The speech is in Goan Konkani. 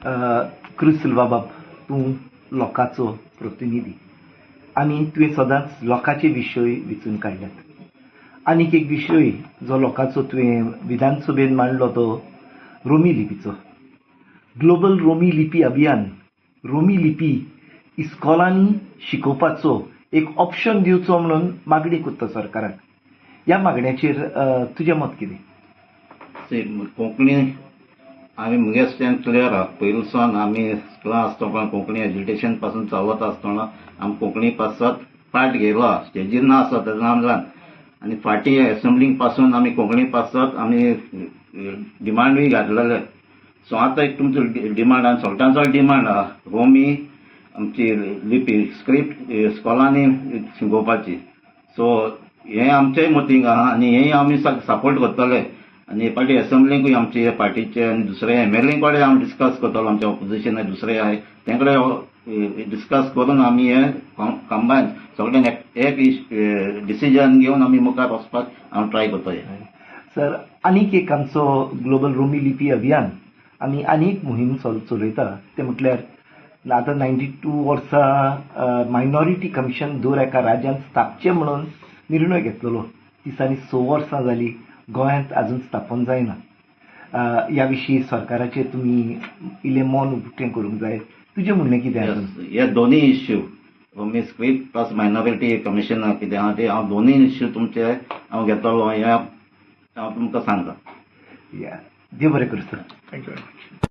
क्रुज सिल्वा बाब, तूं लोकांचो प्रतिनिधी आनी तुवें सदांच लोकांचे विशय वेंचून काडल्यात. आनीक एक विशय जो लोकांचो तुवें विधानसभेन मांडलो तो रोमी लिपीचो. ग्लोबल रोमी लिपी अभियान, रोमी लिपी इस्कॉलांनी शिकोवपाचो एक ऑप्शन दिवचो म्हणून मागणी करता सरकाराक. ह्या मागण्याचेर तुजें मत कितें? कोंकणी आमी मुगे स्टँड क्लियर आहा. पयलीं सावन आमी स्कुलान आसतना, कोंकणी एज्युकेशन पासून चलत आसतना आमी कोंकणी पासत पार्ट घेयलो. स्टेजीर ना आसत तेन्ना आमी ल्हान आनी फाटीं एसेंब्लींग पासून आमी कोंकणी पासत आमी डिमांडूय घातलेले. सो आतां एक तुमचो डिमांड आनी सगळ्यांचो डिमांड आहा, रोमी आमची लिपी स्क्रिप्ट स्कॉलांनी शिकोवपाची. सो हें आमचेय मतींक आहा आनी हेंय आमी सपोर्ट करतले आनी पार्टी एसेंब्लीकूय आमचे पार्टीचे आनी दुसरे एमएलए कडेन आमी डिस्कस करतलो. आमच्या ऑपोजिशन दुसरे आहाय, तें कडेन डिस्कस करून आमी हें कंबायन सगळ्यांक एक डिसिजन घेवन आमी मुखार वचपाक हांव ट्राय करतले. सर, आनीक एक आमचो ग्लोबल रोमी लिपी अभियान आमी आनी एक मोहीम चलयता, तें म्हटल्यार आतां 92 वर्सा मायनॉरिटी कमिशन दर एका राज्यांत स्थापचें म्हणून निर्णय घेतलेलो. दिसांनी 6 वर्सां जाली, गोंयांत अजून स्थापन जायना. ह्या विशीं सरकाराचेर तुमी इल्लें मन उक्तें करूंक जाय. तुजें म्हणणें कितें आसा? हे दोनूय इश्यू, रोमी स्क्रिप्ट प्लस मायनॉरिटी कमिशन कितें आहा ते, हांव दोनूय इश्यू तुमचे हांव घेतलो, हें हांव तुमकां सांगता. या, देव बरें करूं sir. Thank you very much.